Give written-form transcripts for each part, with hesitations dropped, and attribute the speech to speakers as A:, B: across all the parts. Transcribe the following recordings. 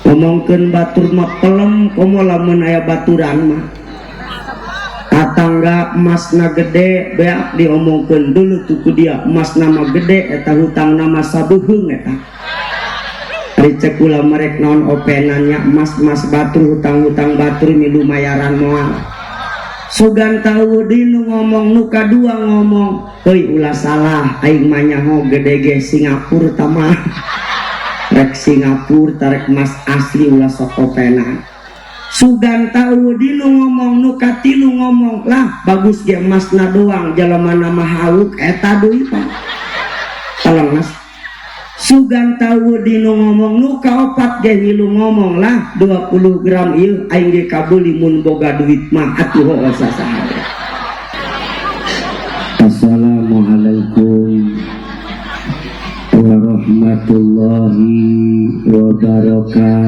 A: Ngomongkeun batur mah pelem komo lamun aya baturan mah. Tatangga emasna gede beak diomongkeun dulu tuh ku dia emasna mah gede eta hutangna mah sabeuheung eta. Ari cek kula merek naon openannya emas-emas batur hutang-hutang batur milu mayaran moal. Sugan tahu di nu ngomong nu kadua ngomong euy ulah salah aing mah nyaho gede ge Singapura tamah. Rek Singapura tarek emas asli ulah sok openan. Sugan tahu di nu ngomong nu katilu ngomong lah bagus ge emasna doang jalamana mah hauk eta deui Pak. Tolong Mas. Sugan tahu di nu ngomong nu kaopat ge ngilu ngomong lah 20 gram ieu aing ge kabeuli mun boga duit mah atuh heueuh sasaha. Assalamualaikum warahmatullahi wabarakatuh.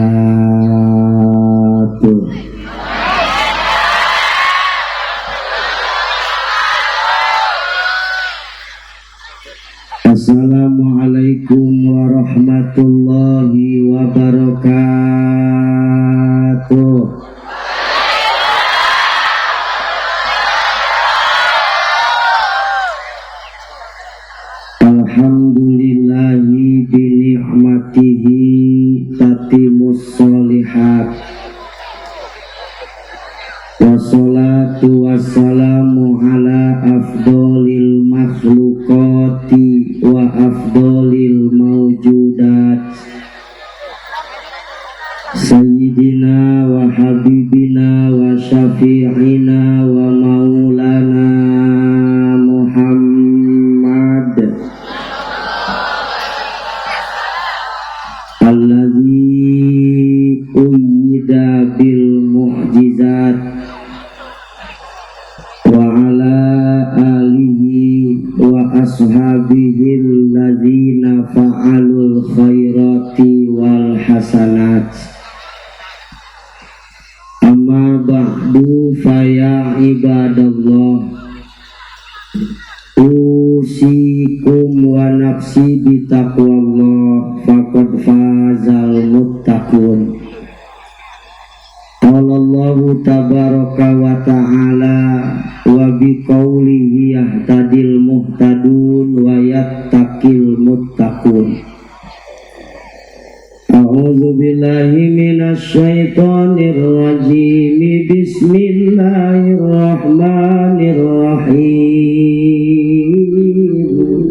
A: Assalamualaikum warahmatullahi wabarakatuh. Alhamdulillahi bi ni'matihi tatimus sholihat. Wassalatu wassalamu ala afdolil makhluqati wa afdolil mawjudat sayyidina wa habibina wa syafi'ina wa maulana Muhammad allazi uyyida bil mu'jizat wa ala alihi wa ashabihi allazina fa'alul khairati wal hasanat. Amma ba'du fa ya ibadallah usikum wa nafsi bitaqwallah faqad fazal muttaqun. Qala Allahu tabaraka wa ta'ala wa biqaulihi yahtadil muhtadun wa yattaqil muttaqun. A'udzu billahi minasy syaithanir rajim. Bismillahirrahmanirrahim.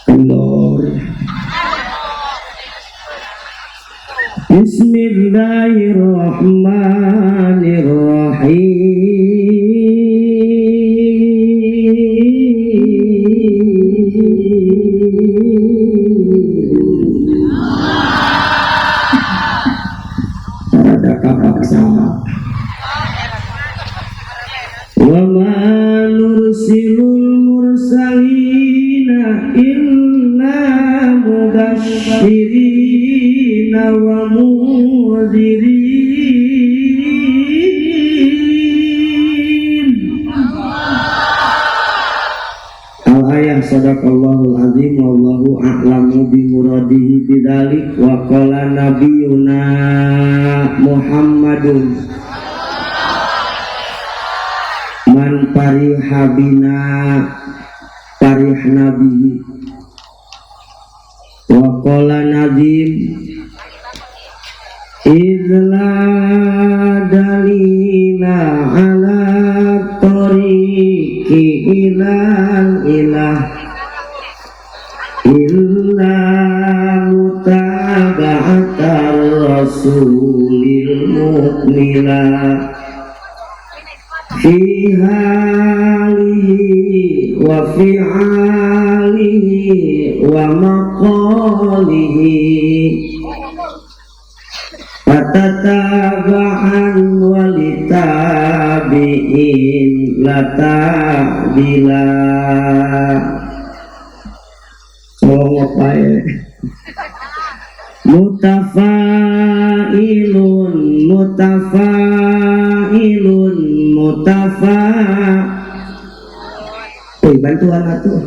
A: Kendor. Bismillahirrahmanirrahim. Rada kapaksa. Wa ma nursilul mursalina illa mubasysyirina wa mundzirin. Al-ayah sadaqallahul azim wallahu a'lamu bi muradihi bidzalik wa qala nabiyuna Muhammadun man pariha bina parihna bihi wa qala nadim idza dalila ala tariqi ilal ilah illa mutaba'atar rasulil mu'mina fi halihi wa fi'alihi wa maqalihi fatataba'an walitabi'in lata'dila. Mutafailun mutafailun mutafa. Bantuan atuh.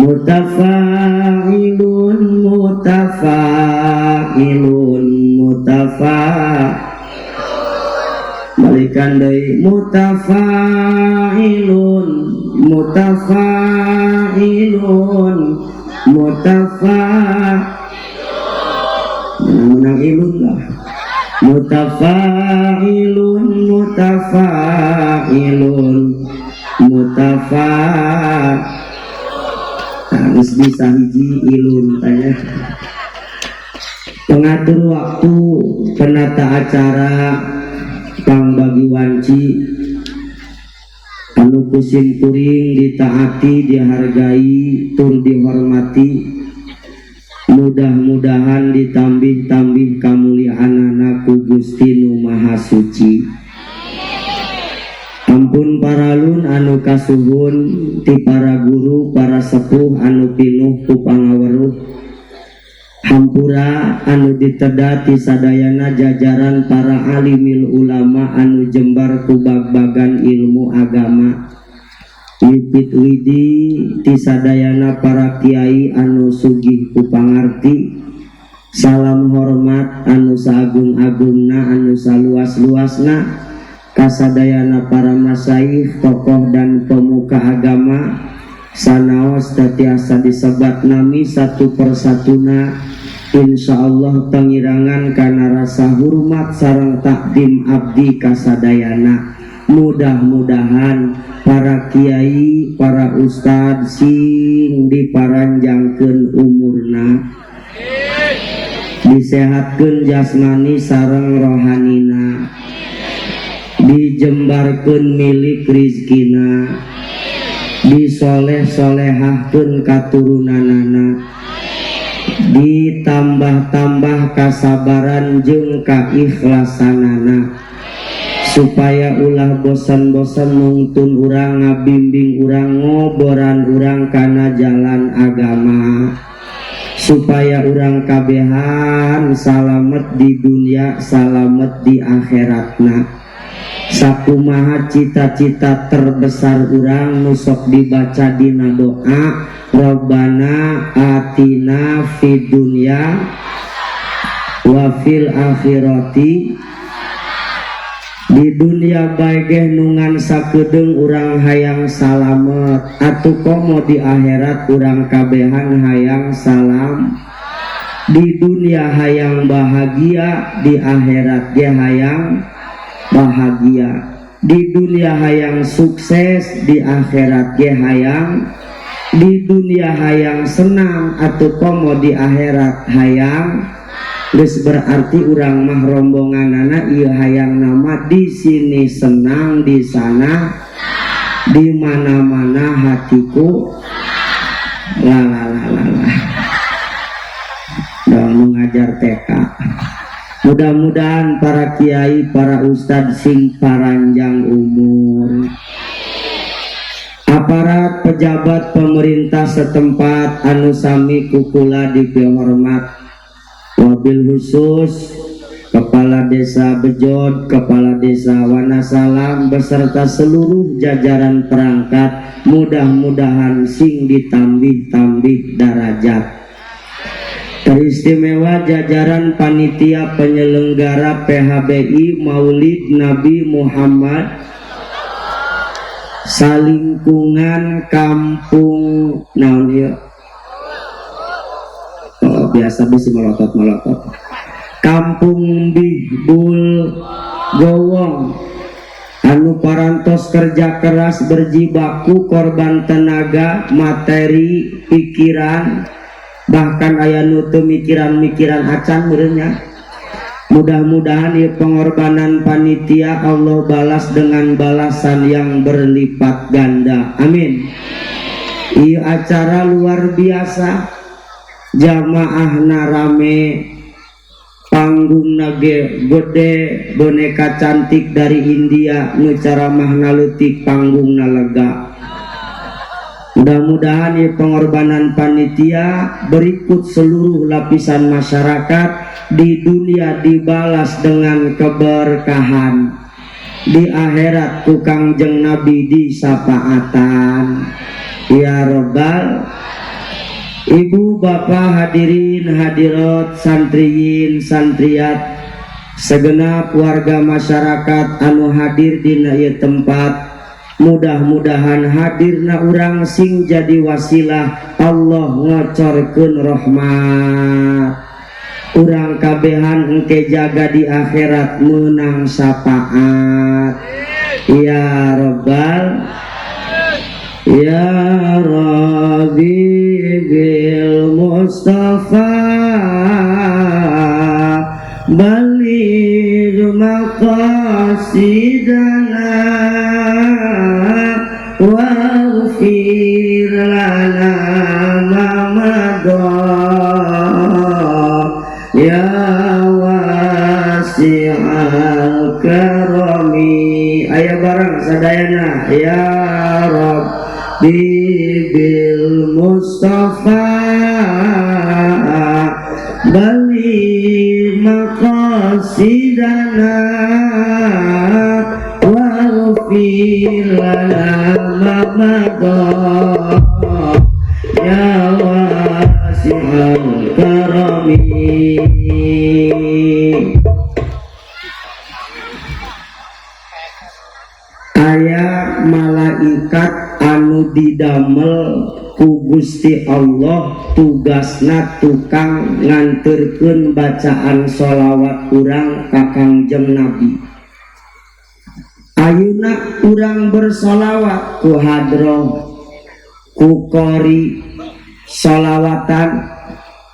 A: Mutafailun mutafailun Mutafa'ilun mutafa, balikan deui, mutafa'ilun mutafa'ilun mutafa, menang ilun lah, mutafa'ilun mutafa'ilun mutafa. Nah, bisa hiji ilun tanya. Pengatur waktu, penata acara, pangbagi wanci anu ku sim kuring ditaati, dihargai, tur dihormati, mudah-mudahan ditambih-tambih kamuliaanana ku Gusti Nu Maha Suci. Ampun paralun anu kasuhun ti para guru, para sepuh anu pinuh ku pangaweruh. Hampura anu diteda ti sadayana jajaran para alimil ulama anu jembar ku bag-bagan ilmu agama. Wipit widi ti sadayana para kiai anu sugih ku pangarti. Salam hormat anu saagung-agungna, anu saluas-luasna kasadayana para masyayikh, tokoh dan pemuka agama, sanaos tetiasa disebat nami satu persatuna. Insya Allah pengirangan karena rasa hormat sareng takdim abdi kasadayana. Mudah-mudahan para kiai, para ustad sing diparanjangkeun umurna, disehatkeun jasmani sareng rohanina, dijembarkeun milik rizkina, disoleh-solehahkeun katurunanana, ditambah-tambah kasabaran jeung kaikhlasanana, supaya ulah bosan-bosan nungtun urang, ngabimbing urang, ngoboran urang kana jalan agama, supaya urang kabehan salamet di dunia, salamet di akhiratna. Sakumaha cita-cita terbesar urang nu sok dibaca dina doa, Robbana atina fid dunya wa fil akhirati. Di dunia bae ge nu ngan sakedeung urang hayang salamet, atuh komo di akhirat urang kabehan hayang salam. Di dunia hayang bahagia, di akhirat ge hayang bahagia. Di dunia hayang sukses, di akhirat ge hayang. Di dunia hayang senang, atau komo di akhirat hayang. Geus berarti urang mah rombonganana ieu hayang nama di sini senang, di sana, di mana-mana hatiku la la la la la. Dong mengajar TK. Mudah-mudahan para kiai, para ustadz sing paranjang umur. Aparat pejabat pemerintah setempat anu sami ku kula dipihormat, wabil khusus Kepala Desa Bejod, Kepala Desa Wanasalam beserta seluruh jajaran perangkat, mudah-mudahan sing ditambih-tambih darajat. Teristimewa jajaran panitia penyelenggara PHBI Maulid Nabi Muhammad salingkungan kampung naon ieu? Oh, biasa bisi melotot-melotot. Kampung Bihbul Gowong anu parantos kerja keras, berjibaku, korban tenaga, materi, pikiran, bahkan aya nu teu mikiran-mikiran acan meureun nya. Mudah-mudahan ya pengorbanan panitia Allah balas dengan balasan yang berlipat ganda, amin. Iya, acara luar biasa, jamaah rame, panggung nage gede, boneka cantik dari India nu caramahna leutik, panggung lega. Mudah-mudahan ya pengorbanan panitia berikut seluruh lapisan masyarakat di dunia dibalas dengan keberkahan, di akhirat ku Kangjeng Nabi disapaatan ya robbal. Ibu bapak hadirin hadirat, santriyin santriat, segenap warga masyarakat anu hadir dina ieu tempat, mudah-mudahan hadirna urang sing jadi wasilah Allah ngocorkeun rahmat. Urang kabehan engke jaga di akhirat menang syafaat. Ya Rabbal Ya Rabbi bil Mustafa baligh maqasidana waghfir lana ma madha ya wasi'al karami. Aya barang sadayana. Ya Rabbi bil Mustafa baligh maqasidana waghfir lana ma madha ya wasi'al karami. Aya malaikat anu didamel ku Gusti Allah, tugasna tukang nganterkeun bacaan sholawat urang ka Kangjeng Nabi. Ayeuna urang bersolawat ku hadroh, ku qori sholawatan.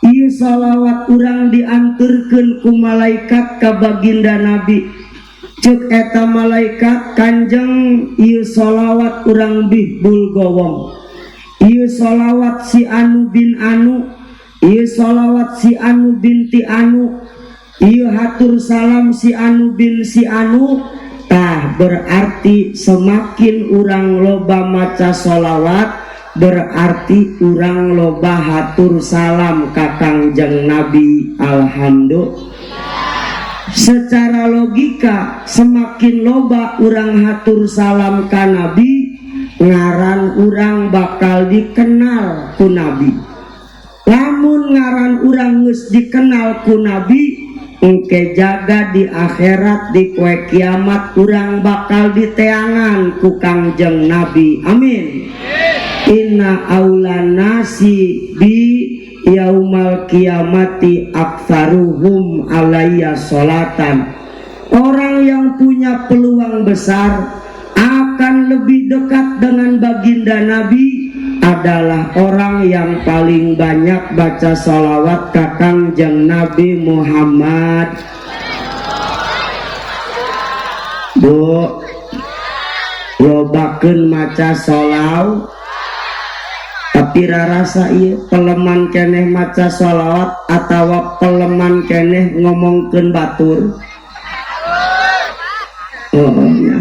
A: Ieu sholawat urang dianterkeun ku malaikat ka baginda Nabi. Cek eta malaikat, "Kanjeng, ieu sholawat urang bihbul gowong, ieu sholawat si anu bin anu, ieu sholawat si anu binti anu, ieu hatur salam si anu bin si anu." Tah, berarti semakin urang loba maca sholawat, berarti urang loba hatur salam ka Kangjeng Nabi. Alhamdulillah. Secara logika, semakin loba urang hatur salam ka Nabi, ngaran urang bakal dikenal ku Nabi. Lamun ngaran urang geus dikenal ku Nabi, engke jaga di akhirat, di poe kiamat, urang bakal diteangan ku Kangjeng Nabi. Amin. Inna aulan nasi bi yaumal kiamati aktsaruhum alayya sholatan. Orang yang punya peluang besar akan lebih dekat dengan baginda Nabi adalah orang yang paling banyak baca sholawat ka Kangjeng Nabi Muhammad. Bu, lobakeun maca sholawat, tapi rarasa ieu peleman keneh maca sholawat atawa peleman keneh ngomongkeun batur? Oh ya,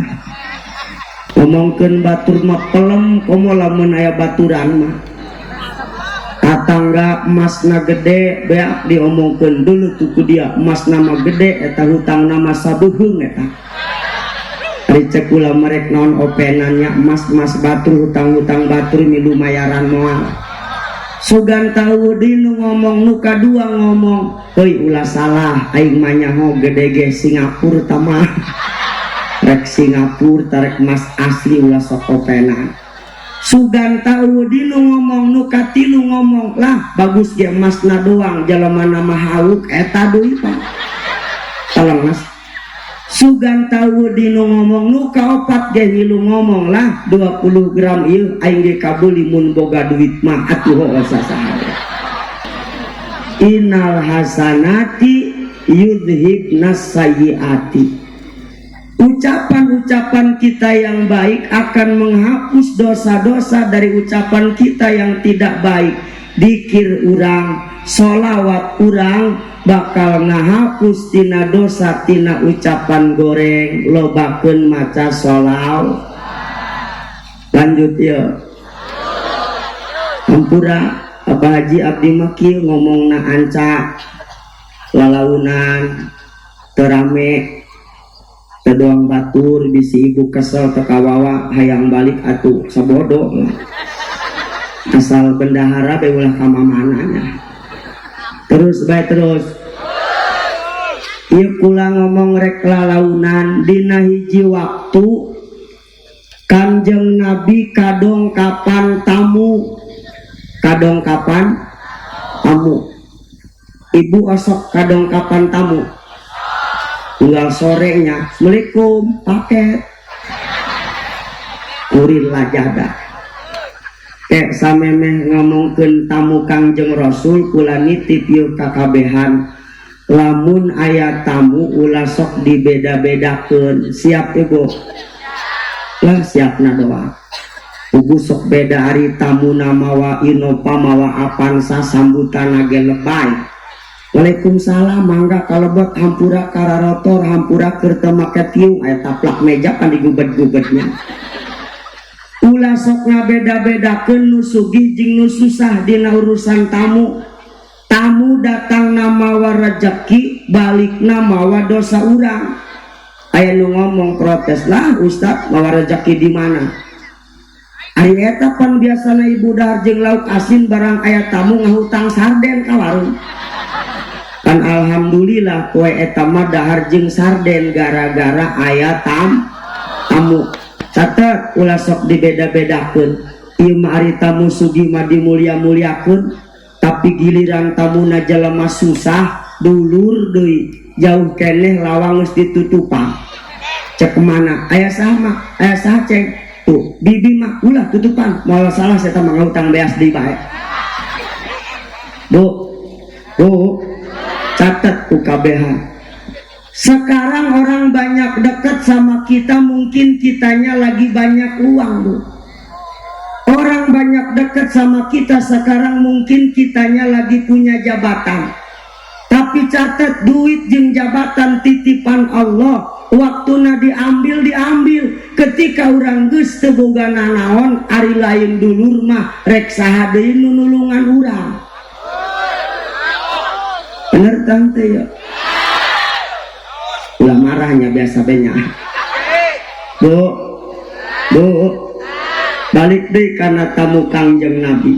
A: ngomongkeun batur mah pelem, komo lamun aya baturan mah. Tatangga emasna gede, beak diomongkeun dulu tuh ku dia, emasna mah gede eta, hutangna mah sabeheung eta. Ari cek kula merek naon openannya, emas-emas batur, hutang-hutang batur milu mayaran moal. Sugan tahu di nu ngomong, nu kadua ngomong, "Heuy, ulah salah, aing mah nyaho gede ge Singapura tamah." Rek Singapura tarek emas asli, ulah sok openan. Sugan tahu di nu ngomong, nu katilu ngomong, "Lah, bagus ge emasna doang, jelema mah hauk." Eta deui, Pak. Tolong, Mas. Sugan tahu di nu ngomong, nu kaopat ge ngilu ngomong, "Lah, 20 gram ieu aing ge kabeuli mun boga duit mah atuh." Heueuh, sasaha. Innal hasanati yudhibnas sayyiati. Ucapan-ucapan kita yang baik akan menghapus dosa-dosa dari ucapan kita yang tidak baik. Dikir urang, solawat urang bakal ngahapus tina dosa, tina ucapan goreng. Lobakeun maca sholawat. Lanjut ya. Hampura, Abah Haji, abdi mah kieu ngomongna, ancak lalaunan, teu rame, teu doang batur, bisi ibu kesel teu kawawa hayang balik atuh sabodo lah. Asal bendahara be ulah ka mananya. Terus bae terus. Ieu kula ngomong rek lalaunan. Dina hiji waktu Kanjeng Nabi kadongkapan tamu. Kadongkapan tamu. Ibu osok kadongkapan tamu. Tinggal sorenya, "Assalamualaikum, paket." Kurir lajada. Kayak samemeh ngomongkeun tamu Kangjeng Rasul, kula nitip yeuh kakabehan. Lamun aya tamu, ulah sok dibeda-bedakeun. Siap, Ibu? Lah, siapna doa. Ibu sok beda. Ari tamu mawa Innova, mawa Avanza, sambutan ge lebay. "Waalaikumsalam, mangga kalebet, hampura kararotor, hampura keur teu make tiung." Aya taplak meja pan digubed-gubednya. Ulah sok ngabeda-bedakeun nu sugih jeung nu susah dina urusan tamu. Tamu datang mawa rejeki, balikna mawa dosa urang. Aya nu ngomong protes lah, "Ustad, mawa rejeki di mana? Ari eta pan biasana ibu dahar jeung lauk asin, barang aya tamu ngahutang sarden ka warung." Kan alhamdulillah poe eta mah dahar jeung sarden gara-gara aya tamu. Catet, ulah sok dibeda-bedakeun. Ieu mah ari tamu sugih mah dimulia-muliakeun, tapi giliran tamuna jelema susah, dulur deui, jauh keneh, lawang geus ditutupan. Cek mana aya saha mah, aya saha ceng tuh bibi mah ulah tutupan, moal salah saya mah ngutang beas deui bae. Bu, Bu, catat UKBH. Sekarang orang banyak dekat sama kita, mungkin kitanya lagi banyak uang, Bu. Orang banyak dekat sama kita sekarang, mungkin kitanya lagi punya jabatan. Tapi catat, duit jeung jabatan titipan Allah. Waktuna diambil, diambil. Ketika urang geus teu boga nanaon, ari lain dulur mah rek saha deui nu nulungan urang? Bener tante ya? Ulah marahnya, biasa benya. Bu, Bu, balik deui kana tamu Kangjeng Nabi.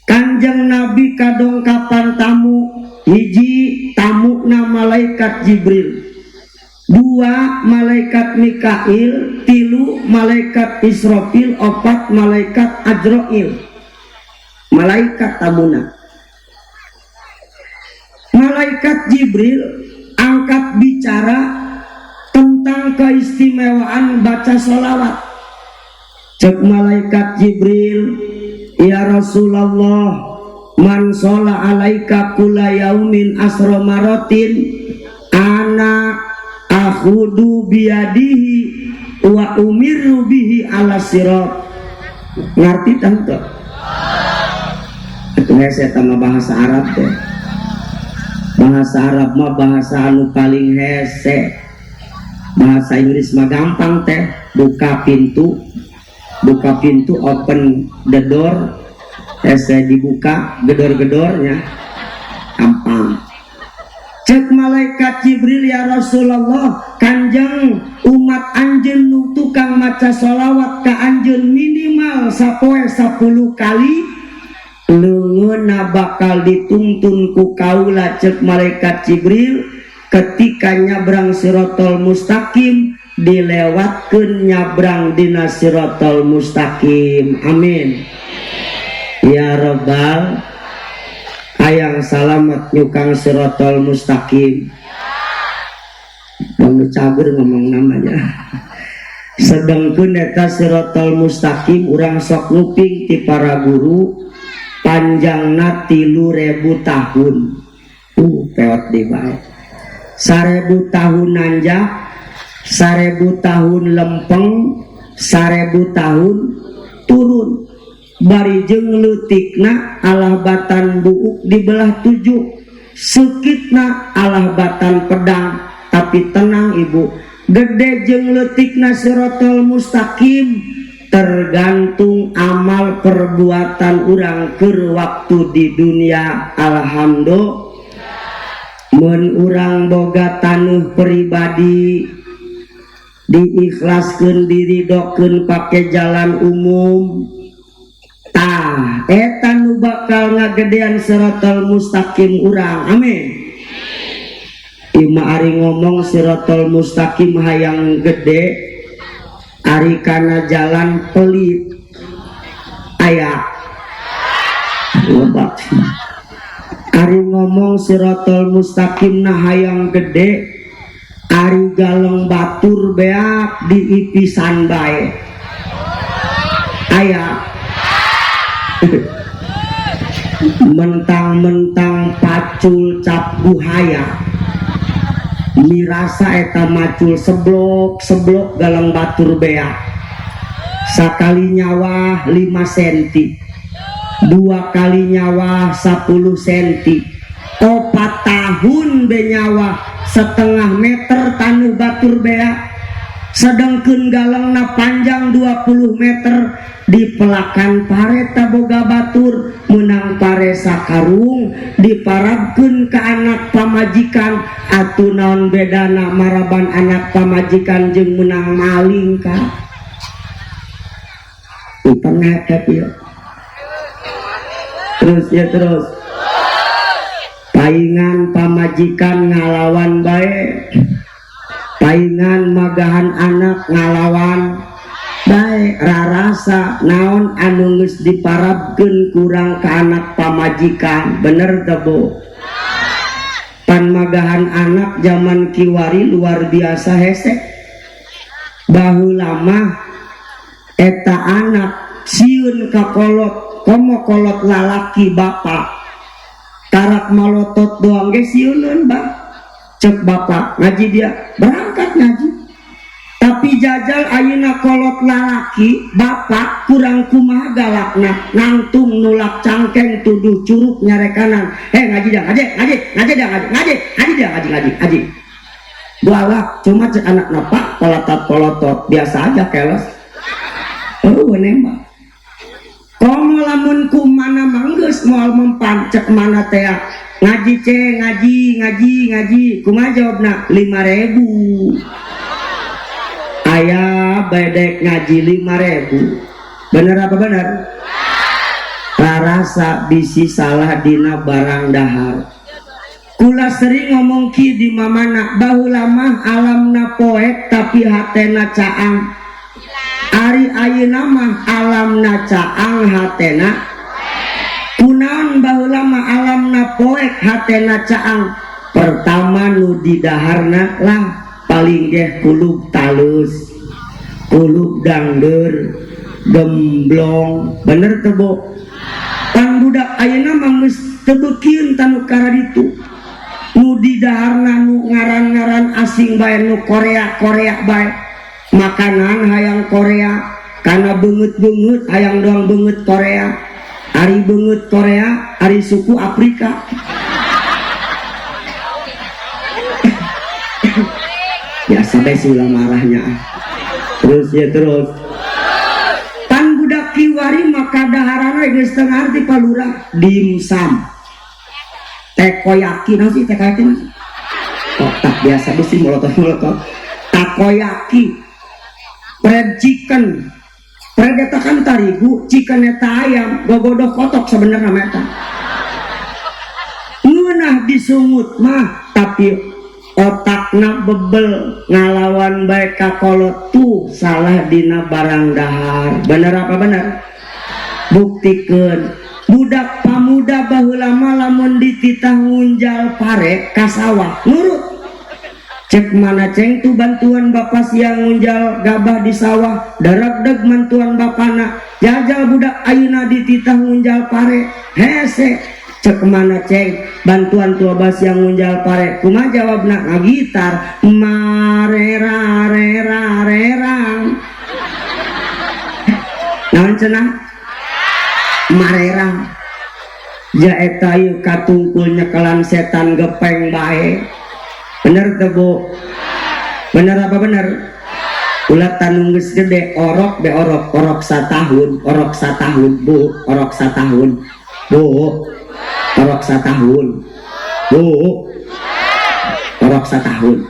A: Kanjeng Nabi kadongkapan tamu. Hiji tamu na malaikat Jibril, dua malaikat Mikail, tilu malaikat Israfil, opat malaikat Ajroil. Malaikat tamuna. Malaikat Jibril angkat bicara tentang keistimewaan baca sholawat. Cek malaikat Jibril, "Ya Rasulullah, man sholla alaika kulla yaumin asro marotin, ana akhudu biyadihi wa umirru bihi ala sirat." Ngerti tante? Itu hese sama bahasa Arab teh. Bahasa Arab mah bahasa anu paling hese. Bahasa Inggris mah gampang teh, buka pintu, buka pintu, open the door, hese dibuka gedor-gedornya gampang. Cek malaikat Jibril, "Ya Rasulullah, kanjeng, umat anjeun nu tukang maca sholawat ka anjeun minimal sapoe 10 kali, leungeunna bakal dituntun ku kaula." Cek malaikat Jibril, ketika nyabrang sirotol mustaqim, dilewatkeun nyabrang dina sirotol mustaqim. Amin ya robbal. Hayang salamet nyukang sirotol mustaqim. Bang cager ngomong namanya. Sedangkeun eta sirotol mustaqim, urang sok nguping ti para guru, panjangna 3000 tahun. Peot di bae. 1000 tahun nanjak, 1000 tahun lempeng, 1000 tahun turun. Bari jeung leutikna alah batan buuk dibelah tujuh, seukitna alah batan pedang. Tapi tenang, Ibu, gede jeung leutikna sirotol mustaqim tergantung amal perbuatan urang keur waktu di dunia. Alhamdulillah, mun urang boga tanuh pribadi, diikhlaskeun, diridokeun pake jalan umum. Tah, eta nu bakal ngagedean siratal mustaqim urang. Amin. Ima ari ngomong siratal mustaqim hayang gede, ari kana jalan pelit aya loba. Ari ngomong siratal mustaqim na hayang gede, ari galeng batur beak diipisan bae aya. Mentang-mentang pacul cap buhaya, mirasa eta macul seblok seblok galang batur beak. Sakali nyawa 5 senti, dua kali nyawa 10 senti, 4 tahun benyawa setengah meter taneuh batur beak, sedangkan galangna panjang 20 meter. Dipelakan pare boga batur, menang pare sakarung diparabkeun ke anak pamajikan. Atuh naon bedana maraban anak pamajikan jeung menang maling ka? Tengah ya. Terus ya, terus paingan pamajikan ngalawan bae, paingan magahan anak ngalawan bae, rarasa naon anu geus diparabkeun kurang ke anak pamajikan. Bener teu, Bu? Pan magahan anak zaman kiwari luar biasa hese. Baheula mah eta anak sieun ka kolot, komo kolot lalaki bapak. Karak malotot doang ge sieuneun, bah. Cek bapak, ngaji, dia berangkat ngaji. Tapi jajal ayeuna kolot lalaki bapak kurang kumaha galakna, nangtung nulak cangkeng, tuduh curug nyarekanan, "Eh, ngaji dah, ngaji, ngaji, ngaji dah, ngaji, ngaji, ngaji dah, ngaji, ngaji, ngaji." Doalah cuma cek anak napak polotot polotot biasa aja keles. Oh, nembak komo lamun ku mana manggeus moal mempan. Cek mana teh, "Ngaji, ce, ngaji, ngaji, ngaji." Kumaha jawabna? 5.000. Ayah bedek ngaji 5.000. Bener apa bener? Rarasa bisi salah dina barang dahar. Kula sering ngomong ki di mamana, baheula mah alamna poek tapi hatena caang. Ari ayeuna mah alamna caang, hatena kunaon? Baheula mah alamna poek, hatena caang. Pertama nu didaharna lah paling geh kulub talus, kulub dangder gemblong. Bener teu, Bu? Pan budak ayeuna mah geus teu beukieun tanu karaditu. Nu didaharna nu ngaran-ngaran asing bae, nu Korea Korea bae. Makanan hayang Korea, karena beungeut-beungeut hayang doang beungeut Korea. Ari beungeut Korea, ari suku Afrika. Biasa bae sih ulah marahnya. Terus ya, terus pan budak kiwari maka daharana geus teu ngarti palurah dimsum, tekoyaki. Naon sih tekoyaki? Naon sih? Oh, tak biasa besi molotot molotot. Takoyaki, fried chicken. Fried eta kan tarigu, chicken eta ayam gogodoh kotok. Sebenarnya mah eta ngeunah disungut mah, tapi otakna bebel, ngalawan bae ka kolot. Tuh salah dina barang dahar. Bener apa bener? Buktikeun budak pamuda baheula mah lamun dititah ngunjal pare ka sawah nurut. Cek mana ceng tuh bantuan bapak siang ngunjal gabah di sawah, daragdeg mantuan bapana. Jajal budak ayeuna dititah ngunjal pare, hese. Cek mana ceng bantuan tua bas yang ngunjal pare, kumaha jawabna? Ngagitar marera rera rerang. Naon cenah? Marerang. Ja eta ieu katungkul nyekelan setan gepeng bae. Bener teu, Bu? Bener apa bener? Ulah tanu geus gede orok be orok, orok satahun, orok satahun, Bu, orok satahun, Bu, orok satahun, Bu, orok satahun.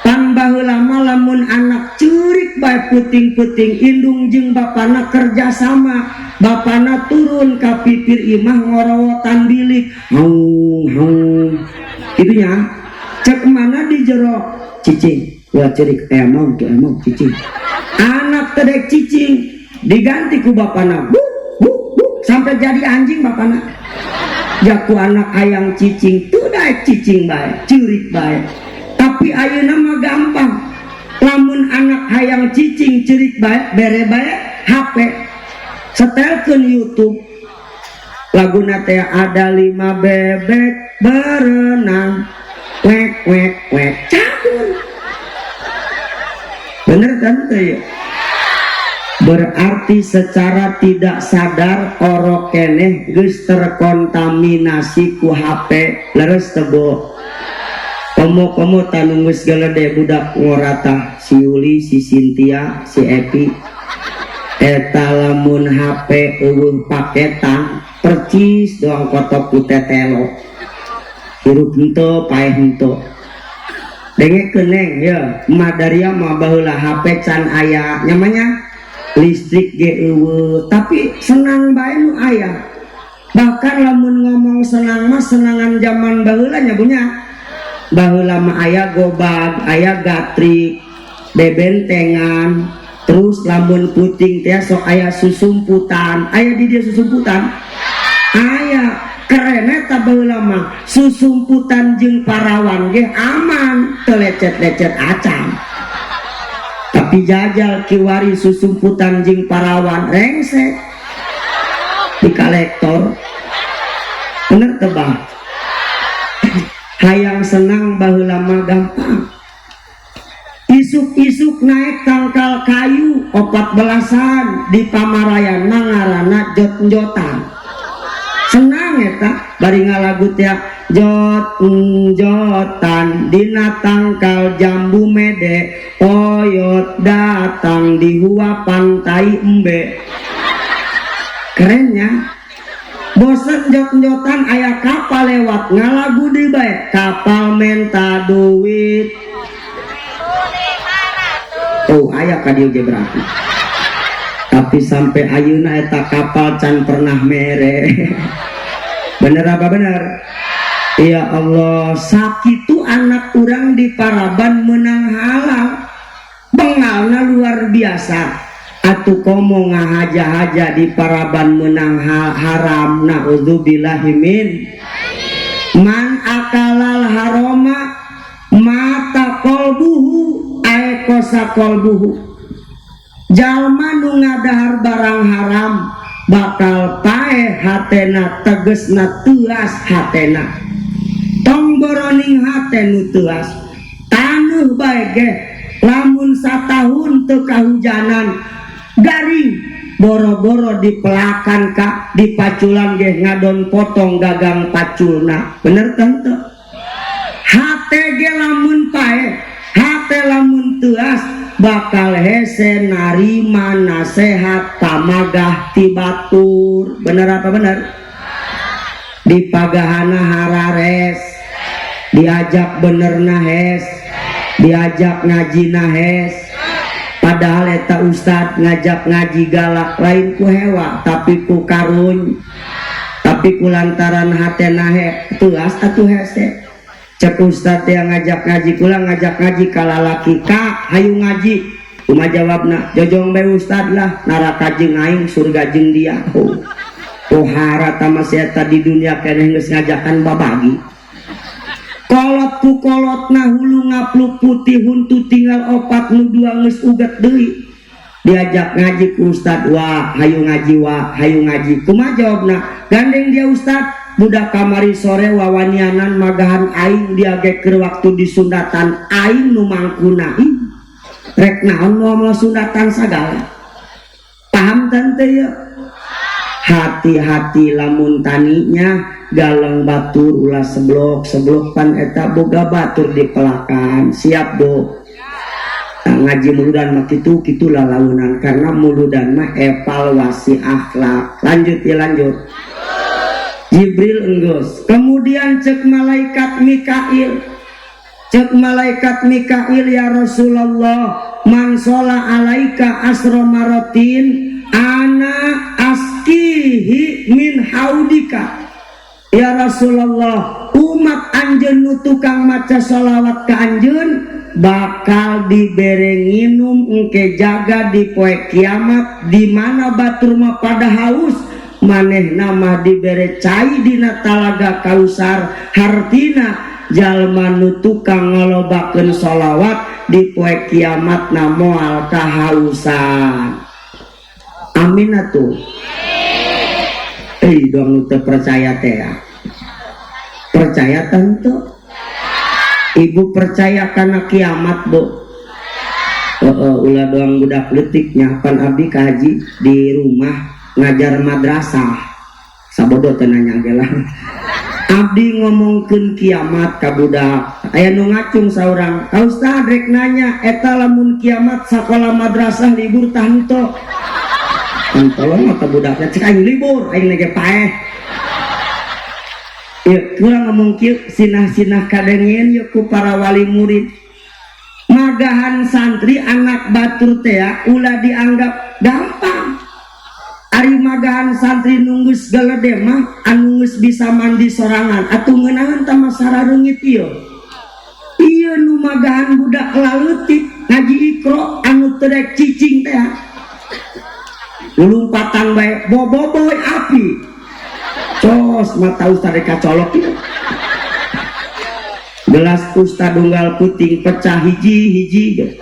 A: Pan baheula mah lamun anak ceurik. bae puting-puting indung jeung bapana kerjasama. Bapana turun ka pipir imah ngorowotan bilik, haung haung kitu nya. Cek mana di jero, "Cicing, ulah cerik, aya maung tuh, aya maung, cicing." Anak teh dek cicing, diganti ku bapana, "Buk buk buk," sampai jadi anjing bapana. Jaku anak hayang cicing tuh daek cicing bae, ceurik bae. Tapi ayeuna mah gampang, lamun anak hayang cicing, ceurik bae, bere bae HP, setelkeun YouTube, laguna teh "Ada lima bebek berenang, wek wek wek," cabut. Bener kan tuh ya? Berarti secara tidak sadar orok keneh geus terkontaminasi ku HP. Leres teu, Bu? Komo-komo tanu geus galede, budak ngorata, si Yuli, si Cynthia, si Epi eta, lamun HP euweuh paketan percis doang kotok ku tetelo, hirup henteu, paeh henteu. Dengekeun, Neng, ya. Madaria mah baheula HP can aya, nyamanya listrik ge euweuh, tapi senang bae nu aya. Bahkan lamun ngomong senang mah, senangan zaman baheula nya, Bu, nya. Baheula mah aya gobag, aya gatrik, bebentengan. Terus lamun puting teh sok aya susumputan. Aya di dia susumputan? Aya. Keren eta baheula mah, susumputan jeung parawan ge aman, teu lecet-lecet acan. Tapi jajal kiwari susumputan jeung parawan rengse di kolektor. Bener teu, Bang? Hayang senang baheula mah gampang. Isuk-isuk naik tangkal kayu opat belasan, di pamarayan mah ngaranna jot-jotan. Senang eta bari ngalagu teh, "Jot jotan dina tangkal jambu mede, oyot datang di huapan tai embe." Kerennya. Bosen jot-jotan, aya kapal lewat, ngalagu di bae, "Kapal menta duit." Oh, aya ka dieu ge berarti. Tapi sampai ayeuna eta kapal can pernah mere. Bener apa bener? Ya Allah, sakitu anak urang di paraban menang halal, bengalna luar biasa. Atuh komo ngahaja-haja di paraban menang haram, naudzubillahi min. Man akalal haroma mata kolbuhu ae kosa kolbuhu. Jalma nu ngadahar barang haram bakal paeh hatena, tegesna teuas hatena. Tong boroning hate nu teuas, taneuh bae ge lamun satahun teu kahujanan garing. Boro-boro dipelakan ka dipaculan ge ngadon potong gagang paculna. Bener teu? Hate ge lamun paeh, hate lamun teuas, bakal hese narima nasehat pamagah ti batur. Bener apa bener? Di pagahana harares, diajak bener nahes, diajak ngaji nahes. Padahal eta ustad ngajak ngaji galak lain ku hewa, tapi ku karun, tapi ku lantaran hate nahe tuas atuh hese. Cek ustad yang ngajak ngaji, kula ngajak ngaji kalalaki, "Kak, hayu ngaji." Kumaha jawabna? "Jojong bae, ustad lah, neraka jeung aing, surga jeung dia." Oh, pohara tama si eta di dunia keneh geus ngajakan babagi. Kolot ku kolotna hulu ngapluk putih, huntu tinggal opat, nu dua geus uget deui. Diajak ngaji ku ustad, "Wah, hayu ngaji, wah, hayu ngaji." Kumaha jawabna? "Gandeng dia, ustad, budak kamari sore wawanianan magahan aing, dia ge keur waktu disundatan aing nu mangkuna. Ih, rek naon mau sundatan sagala." Paham tante ya? Hati-hati lamun taninya galeng batur, ulah seblok seblok, pan eta boga batur dipelakan. Siap, Bu? Nah, ngaji muludan mah kitu kitu lalaunan, karena muludan mah evaluasi akhlak. Lanjut ya, lanjut. Jibril enggeus, kemudian cek malaikat Mikail, cek malaikat Mikail, "Ya Rasulullah, man man sholla alaika asyra maratin ana askihi min haudika. Ya Rasulullah, umat anjeun nu tukang maca sholawat ka anjeun bakal dibere nginum engke jaga di poe kiamat, di mana batur mah pada haus, manehna mah dibere cai dina talaga Kausar. Hartina jalma nu tukang ngalobakeun sholawat di poe kiamat na moal kahausan. Amin atuh. Eh, dong nu teu percaya teh ya. Percaya tentu. Ibu percaya karena kiamat, Bu? Ulah doang budak leutiknya, pan abdi kaji di rumah ngajar madrasah. Sabodo teu nanya ge lah. Abdi ngomongkeun kiamat ka budak. Aya nu ngacung saurang. Ka Ustad rek nanya, eta lamun kiamat sakola madrasah libur tah henteu? Kan tolong mah ka budaknya, cek aing libur, aing ge paeh. Ya, kurang ngomong kieu sinah-sinah kadengeun yeuh ku para wali murid. Magahan santri anak batur teh ulah dianggap gampang. Ari magahan santri nunggus gelede mah anu geus bisa mandi sorangan atuh ngeunaheun tah masara reungit ieu. Ieu nu magahan budak laleutik ngaji Iqro anu teu rek cicing teh. Lulumpatan bae boboboy api. Cos mata ustad kacolok ieu. Gelas ustad unggal puting pecah hiji-hiji.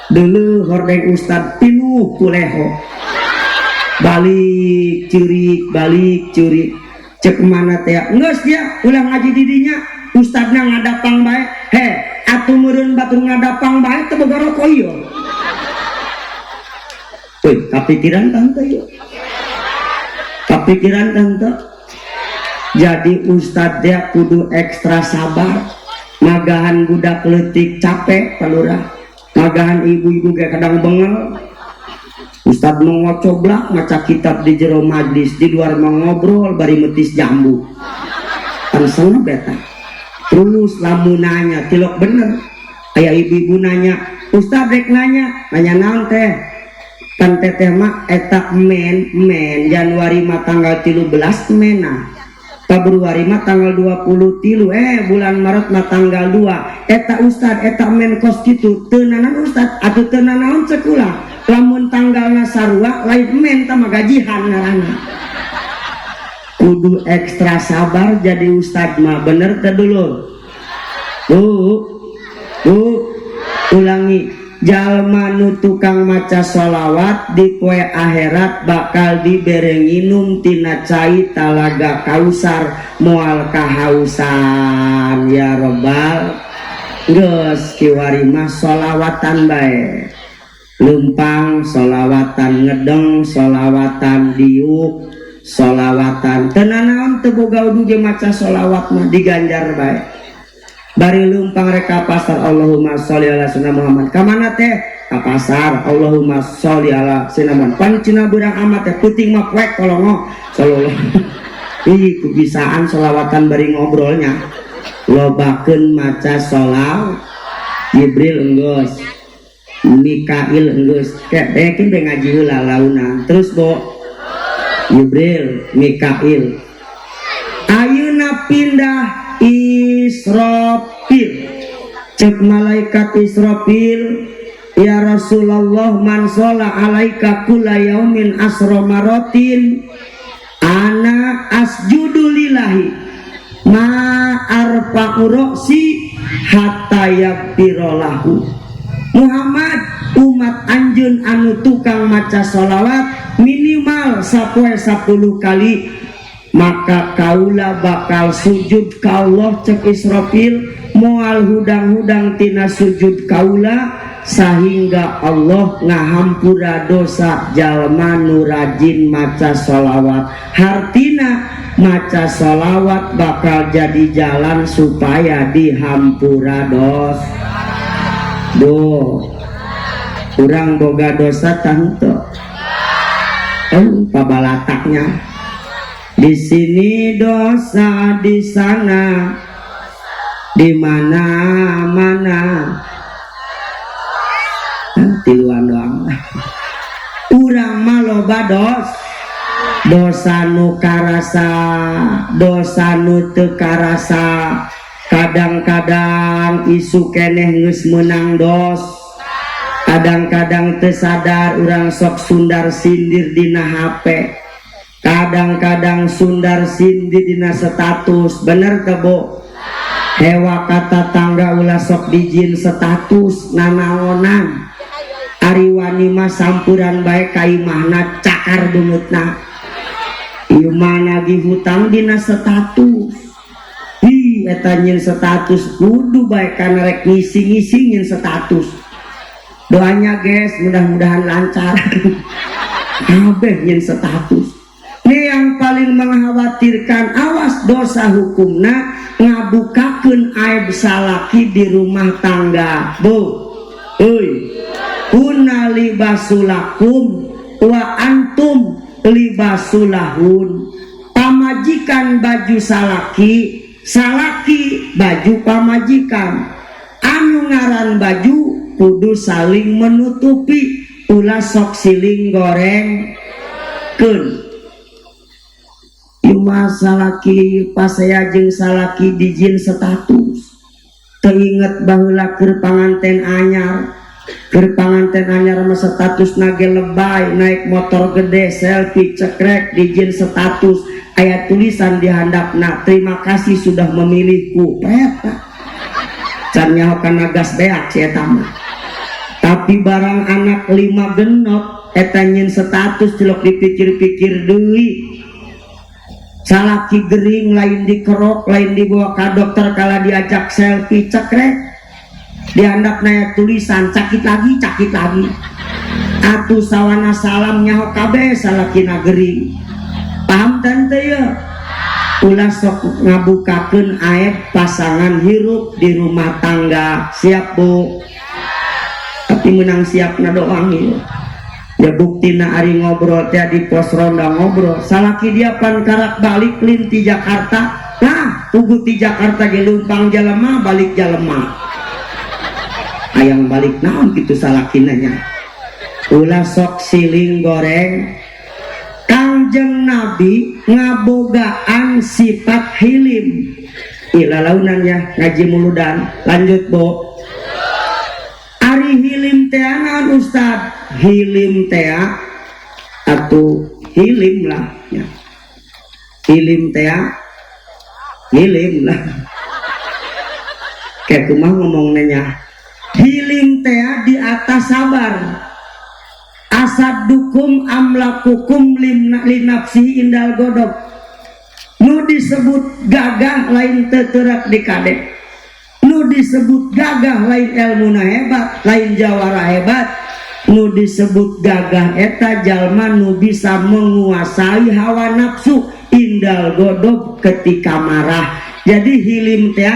A: Dulu hordeng ustad pinuh ku leho. Balik ceurik, balik ceurik. Cek mana teh? Geus dia ulah ngaji di dinya. Ustadna ngadapang bae. He, atuh meureun batur ngadapang bae teu boga rokok ieu. Wih, kapikiran tante ieu. Kapikiran tante. Jadi ustad dia kudu ekstra sabar. Magahan budak leutik capek palurah. Magahan ibu-ibu kayak kadang bengel. Ustad mau ngocoblak maca kitab di jero majlis, di luar mau ngobrol bari metis jambu. Kan seneng beta. Terus lamun nanya tilok bener. Aya ibu-ibu nanya, Ustad rek nanya, nanya naon teh? Kan teteh mah eta men men Januari mah tanggal 13 mena. Februari mah tanggal 23, bulan Maret mah tanggal 2. Eta ustad eta men kos kitu teu nanaon ustad atuh teu nanaon cek ulah. Lamun tanggalna sarua lain men tah mah gajihan ngaranna. Kudu ekstra sabar jadi ustad mah, bener teu dulur? Bu, bu, ulangi. Jalma nu tukang maca sholawat di poe akhirat bakal dibere nginum tina cai talaga Kausar moal kahausan ya robbal. Geus kiwari mah sholawatan bae, lempang sholawatan, ngedeng sholawatan, diuk sholawatan, teu nanaon teu boga udu ge maca sholawat mah diganjar bae. Bari lumpang rek ka pasar, Allahumma sholli ala sayyidina Muhammad. Ka mana teh? Ka pasar, Allahumma sholli ala sayyidina Muhammad. Pan cina beurang amat teh, peuting mah poek kolongo sallallahu. Ih, kubisaan sholawatan bari ngobrolnya. Lobakeun maca sholawat. Jibril enggeus, Mikail enggeus, kayak bekin be ngaji heula launan. Terus bo Jibril, Mikail. Ayeuna pindah Israfil. Cek malaikat Israfil, ya Rasulullah, man sholla alaika kulla yaumin asra maratin ana asjudu lillahi ma arfa'u ra'si hatta yaghfira lahu. Muhammad, umat anjeun anu tukang maca sholawat minimal sapoe 10 kali, maka kaula bakal sujud ka Allah. Cek Israfil, moal hudang-hudang tina sujud kaula sehingga Allah ngahampura dosa jalma nu rajin maca sholawat. Hartina maca sholawat bakal jadi jalan supaya dihampura dos. Do urang boga dosa tante, pabalataknya di sini dosa, di sana, di mana mana. Tiluan. Loba dosa nu karasa, dosa nu teu karasa. Kadang-kadang isuk keneh geus meunang dos. Kadang-kadang teu sadar urang sok sundar sindir dina HP, kadang-kadang sundar sindir dina status. Bener teu, Bu? Hewa kata tangga, ulah sok dijieun status nanaonan. Ari wani mah sampuran bae ka imahna, cakar beungeutna. Ieu mah nagih hutang dina status. Hi, eta nyieun status kudu bae kana rek ngising-ngising nyieun status. Doanya, guys, mudah-mudahan lancar. Kabeh nyieun status. Ini yang paling mengkhawatirkan, awas, dosa hukumna ngabukakeun aib salaki di rumah tangga. Bu, euy, hunna libasulakum wa antum libasulahun. Pamajikan baju salaki, salaki baju pamajikan. Anu ngaran baju kudu saling menutupi, ulah sok siling goreng keun. Ima salaki pasaya jeung salaki dijieun status. Teu inget baheula keur panganten anyar. Keur panganten anyar mah status nage lebay, naik motor gede, selfie cekrek, dijieun status, aya tulisan di handapna, "Terima kasih sudah memilihku." Eta can nyaho kana gas beak si eta mah. Tapi barang anak lima genep, eta nyieun status cilok dipikir-pikir deui. Salaki gering lain dikerok, lain dibawa ke dokter, kala diajak selfie cekrek, dihandap naya tulisan, "Cakit lagi, cakit lagi." Atuh sawana salam nyaho kabeh salakina gering. Paham tante ya? Ulah sok ngabukakeun aib pasangan hirup di rumah tangga. Siap, Bu? Tapi menang siapna doang ieu ya. Buktina ari ngobrol teh di pos ronda, ngobrol salaki dia pan karak balik lin ti Jakarta. Nah, puguh ti Jakarta ge leumpang jalema, balik jalema, hayang balik naon kitu salakina nya. Ulah sok siling goreng. Kangjeng Nabi ngabogaan sifat hilim. Ilalaunan ya, ngaji muludan. Lanjut, Bu. Ari hilim teh naon, Ustad? Hilim teh atau hilim lah ya. Hilim teh hilim lah, kayak kumaha ngomong nanya. Hilim teh di atas sabar. Asaddukum amlakukum linafsihi indal godob. Nu disebut gagah lain teterak di kadek, nu disebut gagah lain ilmuna hebat, lain jawara hebat. Nu disebut gagah eta jalma nu bisa menguasai hawa nafsu indal godob, ketika marah. Jadi hilim teh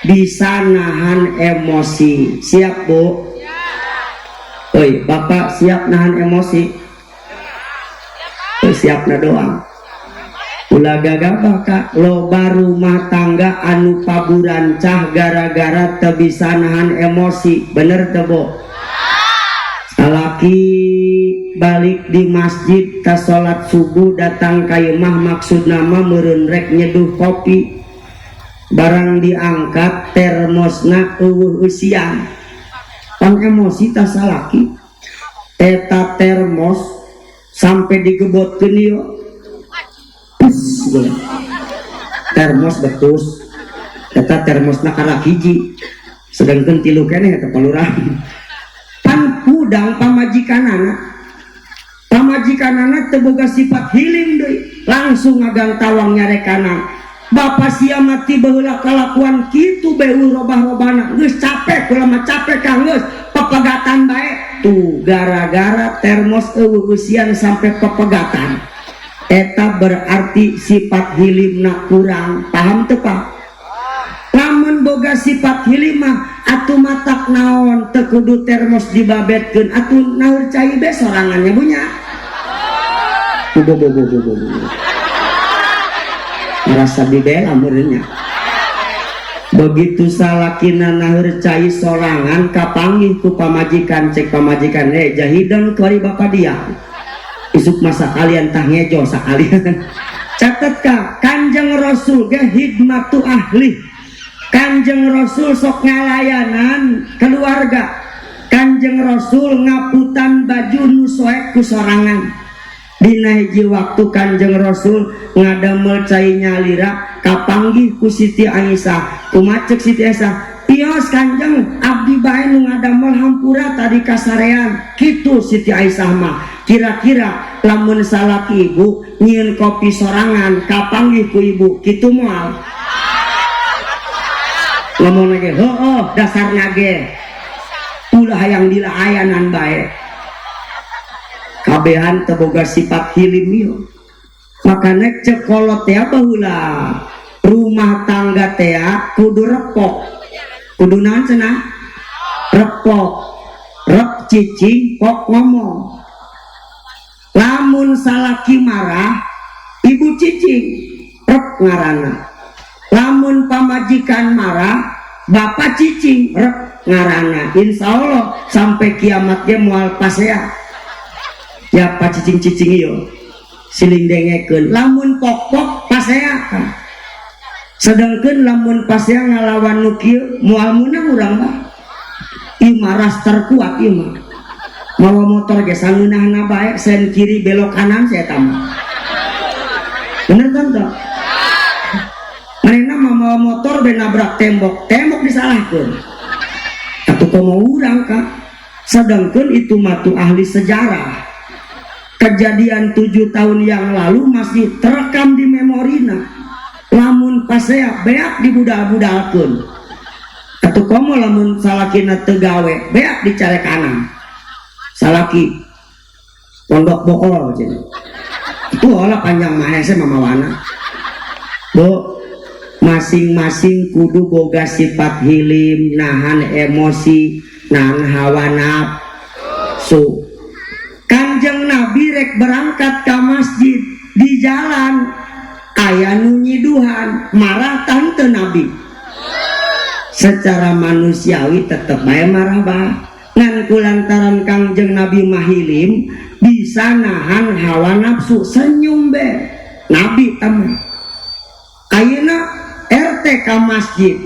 A: bisa nahan emosi. Siap, Bu? Oi, Bapak siap nahan emosi? Oi, siap na doang. Ulah gagabah ka loba rumah tangga anu paburancah gara-gara teu bisa nahan emosi. Bener teu, Bu? Salaki balik di masjid ta salat subuh, datang ka imah, maksud nama meureun rek nyeduh kopi. Barang diangkat, termosna euweuh eusian. Pan emosi ta salaki. Eta termos sampai digebotkeun ieu. Pus, termos betus. Eta termosna karak hiji, sedangkan tilu keneh eta palurah. Pan hudang pamajikanana. Pamajikanana teu boga sifat hilim deui, langsung ngagantawang nyarekanana, "Bapak sia mati baheula kalakuan kitu bae, robah-robana. Geus capek kula mah, capek kang, geus pepegatan bae." Tuh, gara-gara termos euweuh eusian sampai pepegatan. Eta berarti sifat hilimna kurang. Paham teu, Pak? Lamun boga sifat hilim mah atuh matak naon, teu kudu termos dibabetkeun, atuh naheur cai be sorangannya bunya. Bu, bu, bu, bu, bu, bu. Merasa dibela meureunnya. Begitu salakina naheur cai sorangan, kapanggih ku pamajikan. Cek pamajikan, "Eh, jahidang kuari bapak dia." Isuk masa kalian tah ngejo sakalian. Catat ka, Kanjeng Rasul ge hidmatu ahli. Kanjeng Rasul sok ngalayanan keluarga. Kanjeng Rasul ngaputan baju nu soek ku sorangan. Dina hiji waktu Kanjeng Rasul ngadamel cai nyalira, kapanggih ku Siti Aisyah. Kumaha cek Siti Aisyah? "Pios Kanjeng, abdi bae nu ngadamel, hampura tadi kasarean." Kitu Siti Aisyah mah. Kira-kira lamun salaki ibu nyieun kopi sorangan, kapanggih ku ibu, kitu moal? Ngomong lagi, "Heuh, dasar nage ulah hayang dilaayanan bae." Kabehan teu boga sifat hilim ieu. Makanya cek kolot teh baheula, rumah tangga teh kudu repok. Kudu naon cenah? Repok. Rep cicing, pok ngomong. Lamun salaki marah, ibu cicing, rep ngarana. Lamun pamajikan marah, bapak cicing, rep ngarana. Insya Allah sampai kiamat ge moal pasea. Ya, pak cicing-cicing iyo siling dengekeun. Lamun pok-pok, pasea kan. Sedangkan lamun pasea ngalawan nu kieu, moal meunang urang mah. Ieu mah ras terkuat ieu mah. Mawa motor ge sangeunahna bae, sen kiri belok kanan saya mah. Bener kan tuh? Manehna mah mawa motor be nabrak tembok, tembok disalahkeun. Atuh komo urang kak. Sedangkan itu mah tuh ahli sejarah. Kejadian 7 tahun yang lalu masih terekam di memorina. Lamun pasea, beak dibudal-budalkeun. Atuh komo lamun salakina teu gawe, beak dicarekanan. Salaki pondok bool cenah. Itu olah panjang mah hese mamawana. Bu, masing-masing kudu boga sifat hilim, nahan emosi, nahan hawa nafsu. Kanjeng Nabi rek berangkat ke masjid, di jalan aya nu nyiduhan, marah tante Nabi? Secara manusiawi tetep bae marah bah. Ngan kulantaran Kangjeng Nabi mah hilim, bisa nahan hawa nafsu, senyum be Nabi temu. Ayeuna RT ka masjid,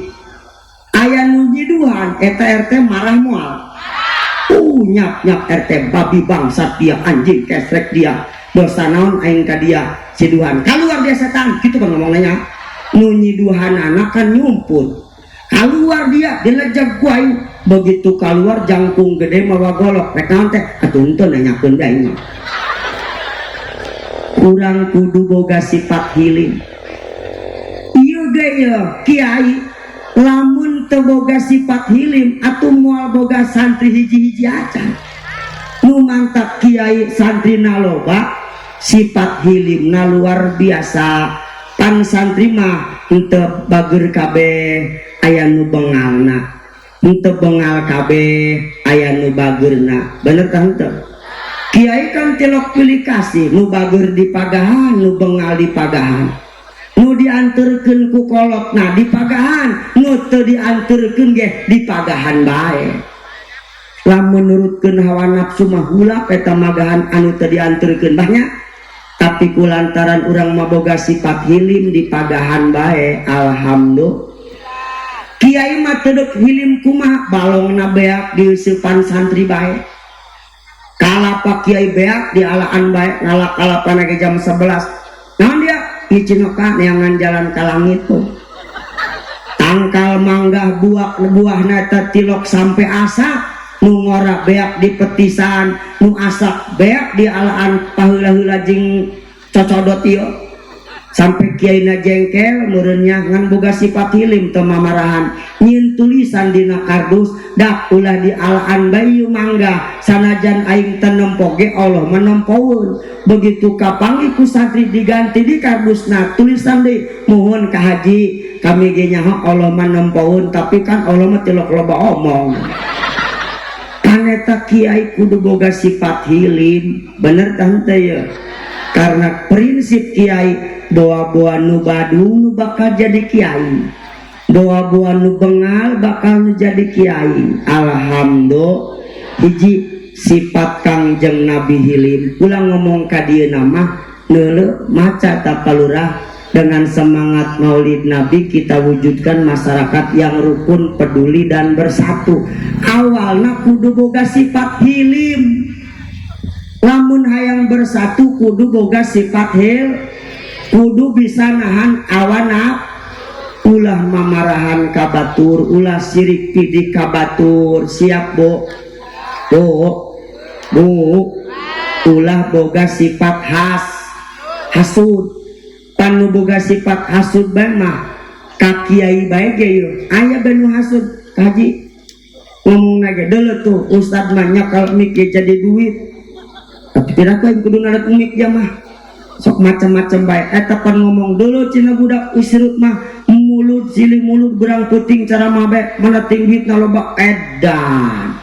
A: aya nu nyiduhan, eta RT marah moal? Nyap nyap RT, babi bangsat dia, anjing kesrek dia, dosa naon aing ka dia siduhan, keluar dia setan. Gitu kan ngomongnya. Nu nyiduhan anak kan nyumput, keluar dia, dilejeg ku aing. Begitu keluar, jangkung gede mawa golok, rek naon teh? Atuh henteu, nanyakeun deui aing. Kurang kudu boga sifat hilim. Ieu ge ieu kiai, lamun teu boga sifat hilim atuh moal boga santri hiji-hiji acan. Nu mantap kiai santri loba, sifat hilimna luar biasa. Pan santri mah henteu bager kabeh, aya nu bengalna. Henteu bengal kabeh, aya nu bagerna. Bener tah henteu? Kiai kan tilok pilih kasih, nu bager di pagahan, nu bengal di pagahan, nu dianterkeun ku kolotna di pagahan, nu teu dianterkeun ge di pagahan bae. Lamun nurutkeun hawa nafsu mah hulap eta magahan anu teu dianterkeun banyak. Tapi kulantaran urang mah boga sifat hilim, di pagahan bae, alhamdulillah. Kiai mah teu deuk hilim kumaha? Balongna beak diuseupan santri bae. Kalapa kiai beak dialaan bae, ngalak kalapana ge jam 11. Naon dia? Icinoka neangan jalan ka langit tuh. Tangkal manggah buah buahna eta tilok sampai asak. Nu ngora beak di petisan, nu asak beak di alaan paheula-heula jeung cocodot ieu. Sampai kiai na jengkel meureunnya, ngan boga sifat hilim, teu mamarahan. Nyieun tulisan dina kardus, "Dak ulah di alaan bayu mangga, sanajan aing teu nempo ge Allah menempoeun." Begitu kapanggih ku santri, diganti di kardusna tulisan deui, "Mohon ka haji, kami ge nyaho Allah menempoeun, tapi kan Allah mah tilok loba omong." Paneta kiai kudu boga sifat hilim, bener tah henteu ya? Karena prinsip kiai, boa-boa nu badung nu bakal jadi kiai, boa-boa nu bengal bakal nu jadi kiai. Alhamdulillah. Hiji. Sifat Kangjeng Nabi hilim. Ulah ngomong ka dieu nama neuleu maca ta palurah. Dengan semangat Maulid Nabi, kita wujudkan masyarakat yang rukun, peduli, dan bersatu. Awalnya kudu boga sifat hilim. Lamun hayang bersatu, kudu boga sifat kudu bisa nahan awana, ulah mamarahan ka batur, ulah sirik pidik ka batur. Siap, Bu? Bu, Bu, ulah boga sifat hasud. Pan nu boga sifat hasud bae mah ka kiai bae ge yeuh aya bae nu hasud. Haji ngomong ge deuleu tuh, ustad mah nyakal mik ge jadi duit, tapi tidak aing kudu ngadat mik mah sok macam-macam bae. Eta pan ngomong dulu cina budak isrut mah mulut silih mulut berang puting, cara mah bae mana tinggi loba edan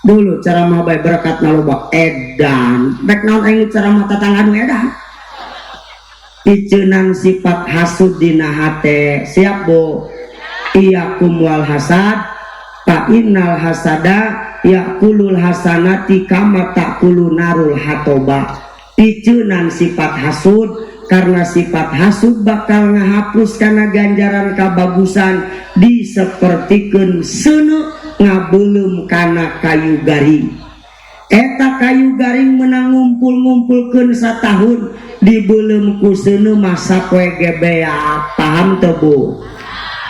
A: dulu, cara mah bae berkat loba edan. Rek naon aing cara mah tatangga nu edan? Piceunang sifat hasud dina hate. Siap, Bu? Iyyakum wal hasad fa innal hasada yakulul hasanati kama ta'kulu narul hatoba. Piceunan sifat hasud, karena sifat hasud bakal ngahapus karena ganjaran kabagusan, disepertikeun seuneu ngabeuleum kana kayu garing. Eta kayu garing menang ngumpul-ngumpulkeun satahun, dibeuleum ku seuneu mah sapoe ge beak. Paham teu, Bu?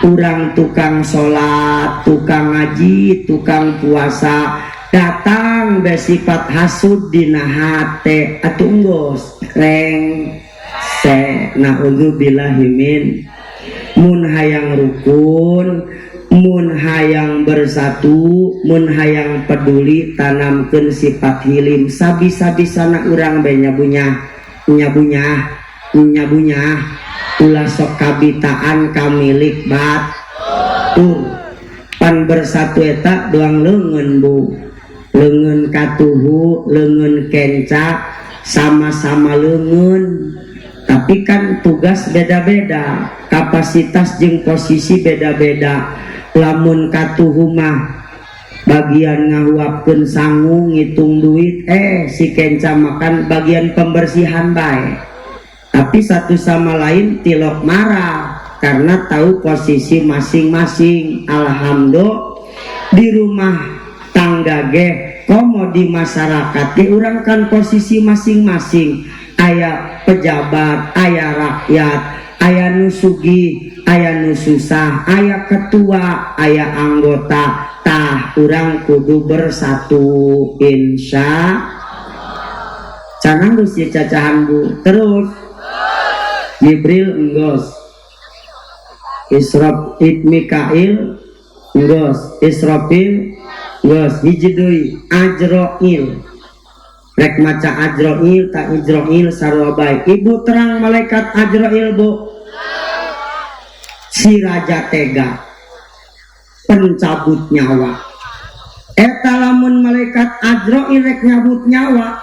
A: Urang tukang salat, tukang ngaji, tukang puasa, datang sifat hasud dina hate, atuh enggeus reng se. Naudzubillahi min. Mun hayang rukun, mun hayang bersatu, mun hayang peduli, tanamkeun sifat hilim. Sabisa-bisana urang bae nyabunya, nyabunya, nyabunya. Ulah sok kabitaan ka milik batur. Pan bersatu eta doang leungeun, Bu, leungeun katuhu, leungeun kenca, sama-sama leungeun, tapi kan tugas beda-beda, kapasitas jeung posisi beda-beda. Lamun katuhu mah bagian ngahuapkeun sangu, ngitung duit, si kenca makan bagian pembersihan bae. Tapi satu sama lain tilok marah karena tahu posisi masing-masing. Alhamdulillah, di rumah tangga ge komo di masyarakat ge urang kan posisi masing-masing, aya pejabat, aya rakyat, aya nu sugih, aya nu susah, aya ketua, aya anggota. Tah, urang kudu bersatu, insya. Canang geus cacahan, Bu. Terus Jibril enggos, Israf Mikail enggos, Israfil enggos, hiji deui Ajroil. Rek maca Ajroil tak Ijroil sarua bae. Ibu terang malaikat Ajroil, Bu? Si raja tega, pencabut nyawa. Eta lamun malaikat Ajroil rek nyabut nyawa,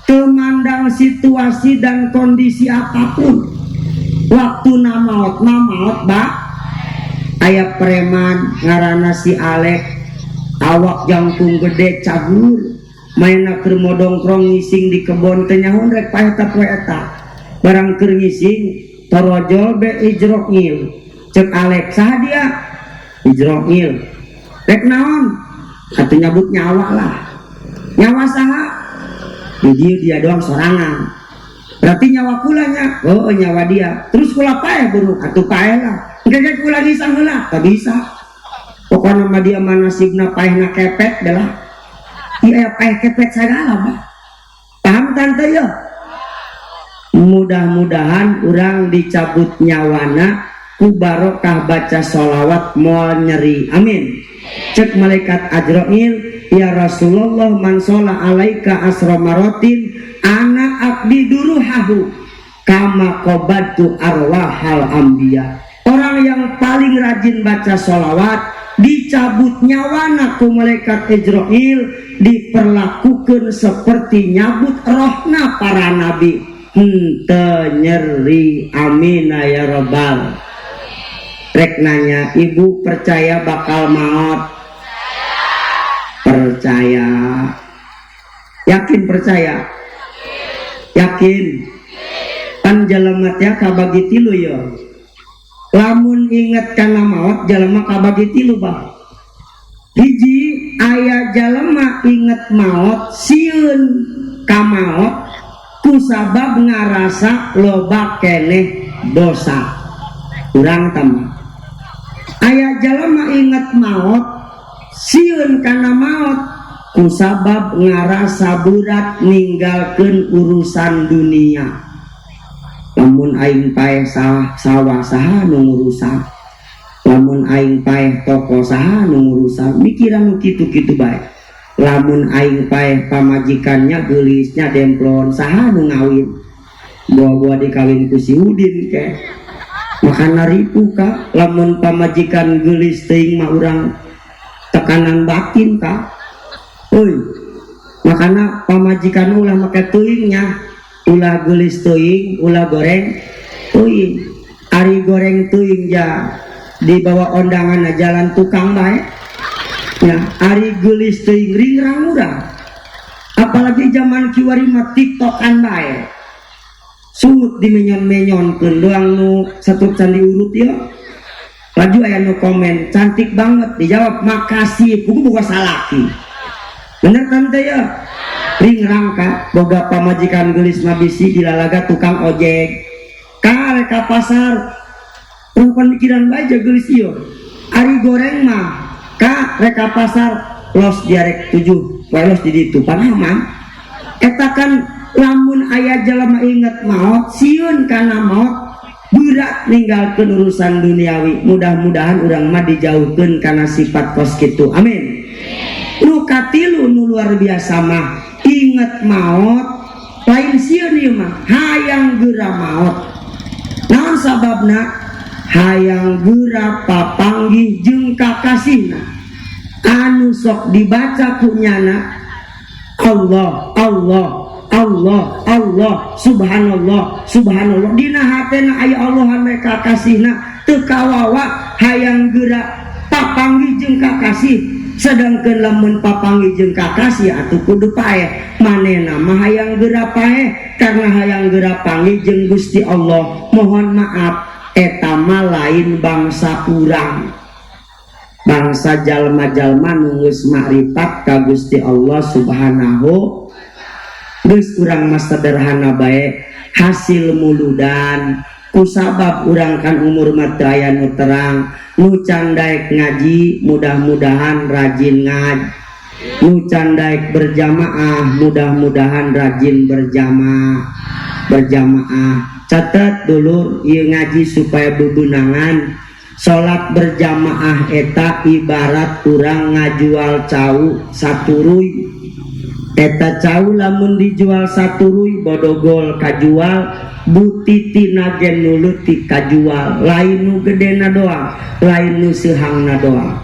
A: temandang situasi dan kondisi apapun, waktu maot maot ba. Aya preman ngaranna si Alek, awak jangkung gede, cagur, main keur modongkrong ngising di kebon, teu nyaho rek paeh ta poe eta. Barang keur ngising, torojol be Ijroil. Cek Alek, "Saha dia?" "Ijroil." "Rek naon?" "Atuh nyabut nyawa lah." "Nyawa saha?" "Di dia, dia doang sorangan." "Berarti nyawa kulanya?" "Oh, nyawa dia." "Terus kula paeh bunuh?" "Atuh paeh lah." "Engke kula ngisang heula." "Tak bisa. Pokoknya mah dia mah nasibna paehna kepet belah." Iya, paeh kepet segala mah. Paham, Tante ya? Mudah-mudahan orang dicabut nyawana ku barokah baca sholawat moal nyeri. Amin. Cek malaikat Ajroil, "Ya Rasulullah, man sholla alaika asra marotin ana aqbidu ruhahu kama qabadtu arwahal anbiya." Orang yang paling rajin baca sholawat, dicabut nyawana ku malaikat Ijroil diperlakukan seperti nyabut rohna para nabi, henteu nyeri. Amin ya robbal. Rek nanya, Ibu percaya bakal maut? Percaya. Yakin, percaya, yakin. Pan jalema teh kabagi tilu ya. Lamun inget kana maot, jalema kabagi tilu, bah. Hiji, aya jalema inget maot sieun ka maot kusabab ngarasa loba keneh dosa urang tama. Aya jalema inget maot sieun kana maot kusabab ngarasa berat ninggalkeun urusan dunia. Lamun aing paeh, sawah, sawah saha nu ngurusan? Lamun aing paeh, toko saha nu ngurusan? Mikiran nu kitu-kitu bae. Lamun aing paeh, pamajikannya geulisnya demplon, saha nu ngawin? Bawa-bawa dikawin ku si Udin ke makana ripuh ka. Lamun pamajikan geulis teuing mah urang tekanan batin ka euy. Makana pamajikan ulah make teuingnya, ulah geulis teuing, ulah goreng teuing. Ari goreng teuing ja dibawa ondangan jalan tukang bae ya. Ari geulis teuing ringrang urang, apalagi zaman kiwari mah tiktokan bae, sungut dimenyon-menyonkeun doang nu satu can diurut ya. Laju aya nu komen, "Cantik banget," dijawab, "Makasih." Buku buka salaki bener tante ya, ringrang ka. Boga pamajikan geulis mah bisi dilalaga tukang ojek ka rek ka pasar. Perempuan mikiran bae aja geulis ieu. Ari goreng mah ka rek ka pasar, los diarek tujuh wae, los di ditu pan aman. Eta kan lamun aya jalma inget maot sieun kana maot, berat ninggalkeun urusan duniawi. Mudah-mudahan urang mah dijauhkeun kana sifat kos kitu, amin. Nu katilu, nu luar biasa mah, inget maot lain sieun, ieu mah hayang geura maot. Naon sababna? Hayang geura papanggih jeung kakasihna anu sok dibaca ku nyana, Allah, Allah, Allah, Allah, subhanallah, subhanallah. Dina hatena aya Allah anu kakasihna, teu kawawa hayang geura papanggih jeung kakasih. Sedangkan lamun papanggih jeung kakasih atuh kudu paeh. Manehna mah hayang geura paeh karena hayang geura panggih jeung Gusti Allah. Mohon maaf, eta mah lain bangsa urang, bangsa jalma-jalma nu geus makrifat ka Gusti Allah Subhanahu. Geus, urang mah sederhana bae, hasil muludan. Kusabab urang kan umur mah teu aya nu terang. Nu can daek ngaji mudah-mudahan rajin ngaji, nu can daek berjamaah mudah-mudahan rajin berjamaah. Berjamaah, catat dulur, ieu ngaji supaya bebenangan. Salat berjamaah eta ibarat urang ngajual cau saturuy. Eta cau lamun dijual saturuy, bodogol kajual, butitina ge nu leutik kajual, lain nu gedena doang, lain nu seuhangna doang.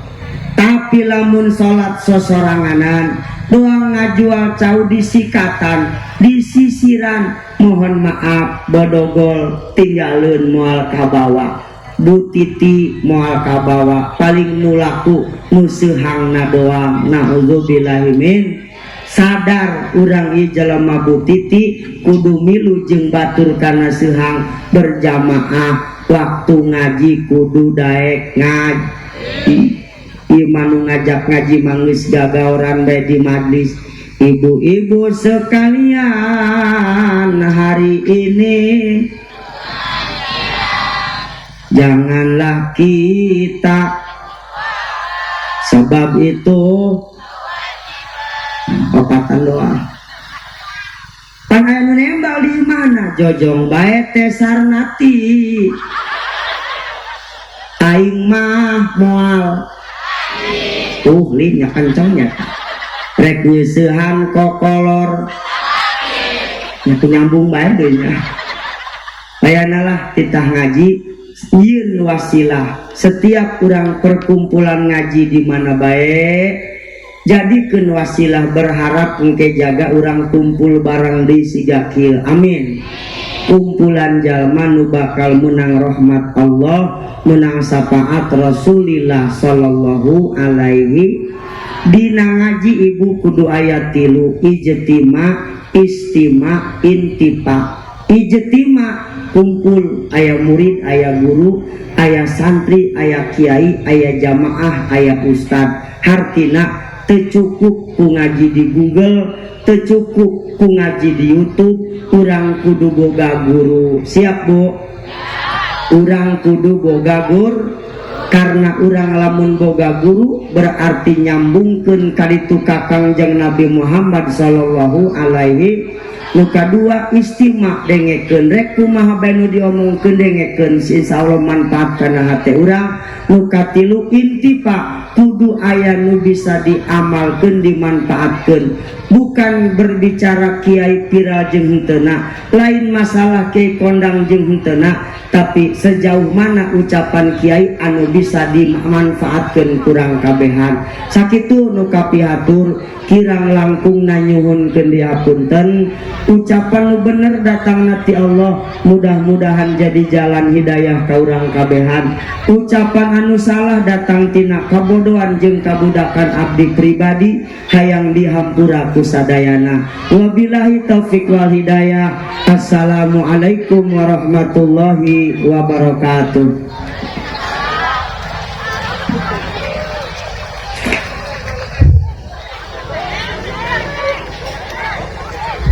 A: Tapi lamun salat sosoranganan doang, ngajual cau disikatan, disisiran, mohon maaf, bodogol tinggalin, moal kabawa, butiti moal kabawa, paling nu laku nu seuhangna doang. Naudzubillahi min. Sadar urang ieu jelema butiti, kudu milu jeung batur kana seuhang. Berjamaah, waktu ngaji kudu daek ngaji. Ieu mah nu ngajak ngaji mah geus gagauran bae di majlis. Ibu-ibu sekalian, hari ini janganlah kita, sebab itu opatan doa. Pan aya nu nembal di mana, jojong bae teh sarnati, aing mah moal lin nya kencengnya rek nyeusehan kokolor nya, teu nyambung bae deui nya. Ayana lah kita ngaji nyieun wasilah. Setiap urang perkumpulan ngaji di mana bae, jadikeun wasilah, berharap engke jaga urang kumpul bareng di siga kieu, amin. Kumpulan jalma nu bakal menang rahmat Allah, menang syafaat Rasulillah sallallahu alaihi. Dina ngaji, Ibu, kudu aya tilu: ijtima, istima, intifa. Ijtima kumpul, aya murid, aya guru, aya santri, aya kiai, aya jamaah, aya ustad. Hartina teu cukup ku ngaji di Google, teu cukup ku ngaji di YouTube, urang kudu boga guru. Siap, Bu? Urang kudu boga guru, karena urang lamun boga guru berarti nyambungkeun kaditu ka Kangjeng Nabi Muhammad sallallahu alaihi. Nu kadua istima, dengekeun. Rek kumaha bae nu diomongkeun, dengekeun, insyaallah manfaat kana hate urang. Nu katilu intifa, kudu aya nu bisa diamalkeun, dimanfaatkeun. Bukan berbicara kiai viral jeung henteuna, lain masalah kiai kondang jeung henteuna, tapi sejauh mana ucapan kiai anu bisa dimanfaatkeun ku urang kabehan. Sakitu nu kapihatur, kirang langkung nyuhunkeun dihapunten. Ucapan nu bener datang ti Allah, mudah-mudahan jadi jalan hidayah ka urang kabehan. Ucapan anu salah datang tina kabodohan jeung kabudakan abdi pribadi, hayang dihampura ku sadayana. Wabillahi taufik wal hidayah. Assalamualaikum warahmatullahi wabarakatuh.